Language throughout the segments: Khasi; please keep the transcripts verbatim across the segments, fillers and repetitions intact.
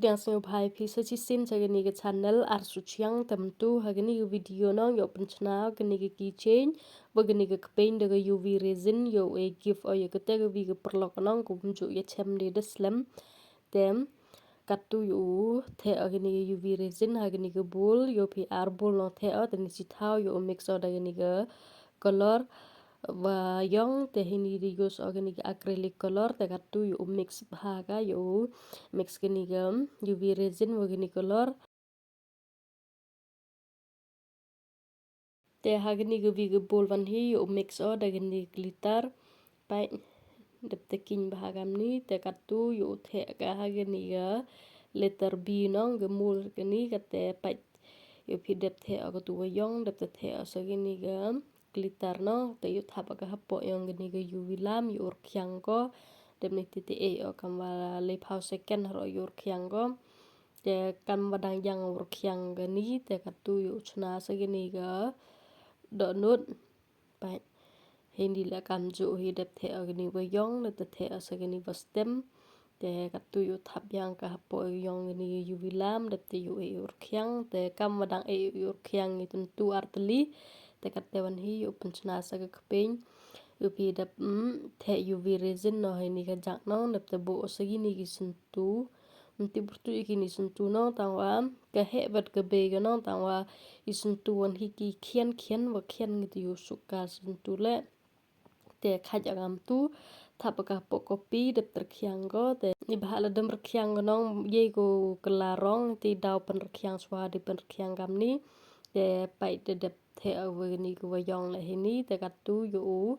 Pdiang sngewbha ïa phi sa shisien sha kane ka channel Ar Suchiang. Te mynta ha kane ka video nong ïoh pynchna kane ka keychain bad kane ka kpeiñ da ka U V resin, ïoh ai gift o ïa kata ka wi ka paralok nong, kumjuh ïa chem de da slem. Te katto ïoh theh o kane ka U V resin ha kane ka bowl, ïoh phi ar bowl nong theh o, te ni chi thaw ïoh mix o da kane ka color wa ïong, te hini de use o kane ka acrylic color, te katto ïoh mix bha ka, ïoh mix kane ka U V resin wa kane color. Te ha kane ka wi ka bowl wan hi ïoh mix o da kane glitter. Pait, dep te king bha kamni, te katto ïoh theh ka ha kane ka letter B nong, ka mold kane, kate pait ïoh phi dep theh o katto wa ïong, dep te theh o sa kane ka glitter nong, te ïoh thap ka hapoh ïong kane ka U V lamp, ïoh rkhiang ko. Dep ni te te ei o kam wa lei phaw second haro ïoh rkhiang ko. Te kam wa dang ïang rkhiang kane, te katto ïoh chna sa kane ka dohnud. Pait, hini la kamjuh hi, dep theh o kane wa ïong, dep te theh o sa kane wa stem. Te katto ïoh thap ïang ka hapoh ïong kane U V lamp, dep te ïoh ei ïoh rkhiang, te kam wa dang ei ïoh rkhiang ïa tyntu ar tylli. Te kate wan hi ïoh pynchna sa ka kpeiñ. Ïoh phi dep, mm, theh U V resin noh hini ka jak nong, dep te buh o sa kine ki syntu. Mynta pyrtuh ïa kine syntu nong, tang wa ka heh bad ka bei ka nong, tang wa i syntu wan hi ki khian khian wa khian, ngi te ïoh suk ka syntu leh. Te khait ïa kamtu, thap ka hapoh copy, dep te rkhiang ko, te ni bha la dem rkhiang ko nong, ïei ko ka la rong, te daw pynrkhiang shuwa, de pynrkhiang kamni. Te pait, te dep theh o wa kane ka wa ïong la hini, te katto ïoh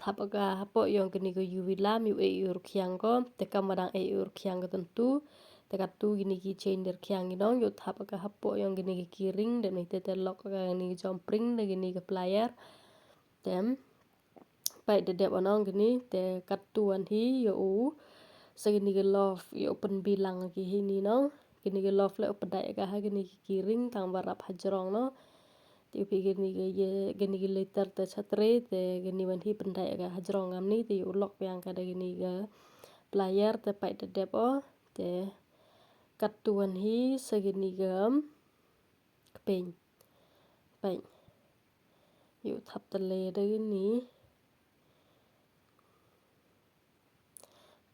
thap ka hapoh ïong kane ka U V lamp, ïoh ei ïoh rkhiang ko, te kam wa dang ei ïoh rkhiang ka tyntu. Te katto kine ki chain de rkhiang ki nong, ïoh thap ka hapoh ïong kane ka keyring, dep ni te te lock ka kane ka jump ring da kane ka plier. Te pait, te dep o nong kane, te katto wan hi ïoh sa kane ka love, ïoh pynbilang ki hini nong. Kane ka love leh u pyndait ka ha kane ka keyring, tang wa rap hajrong nong. Te ïoh phi kane ka ïa, kane ka letter te chatre, te kane wan hi pyndait ka hajrong kamni, te ïoh lock biang ka da kane ka plier, te pait, te dep o, te katto wan hi sa kane ka kpeiñ. Pait, ïoh thap tylli da kane.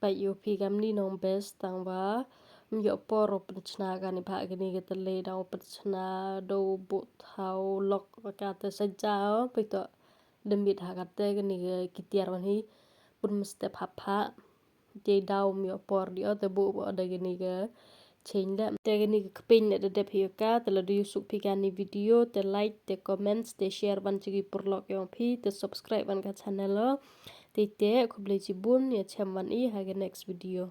Pait, ïoh phi kamni nong best, tang wa ym ïoh por u pynchna kane bha, kane ka tylli dang u pynchna, da u buh thaw lock kata sa jaw, pait to da miet ha kata kane ka ki tiar wan hi pun mynstep hap ha. Te daw ym ïoh por di o, te buh buh da kane ka chain leh. Te kane ka kpeiñ leh da dep hi ïa ka, te lada ïoh suk phi kane video, te like, te comments, te share wan sha ki paralok ïong phi, te subscribe wan ka channel o. Te te khublei chibun, ïa chem wan i ha ka next video.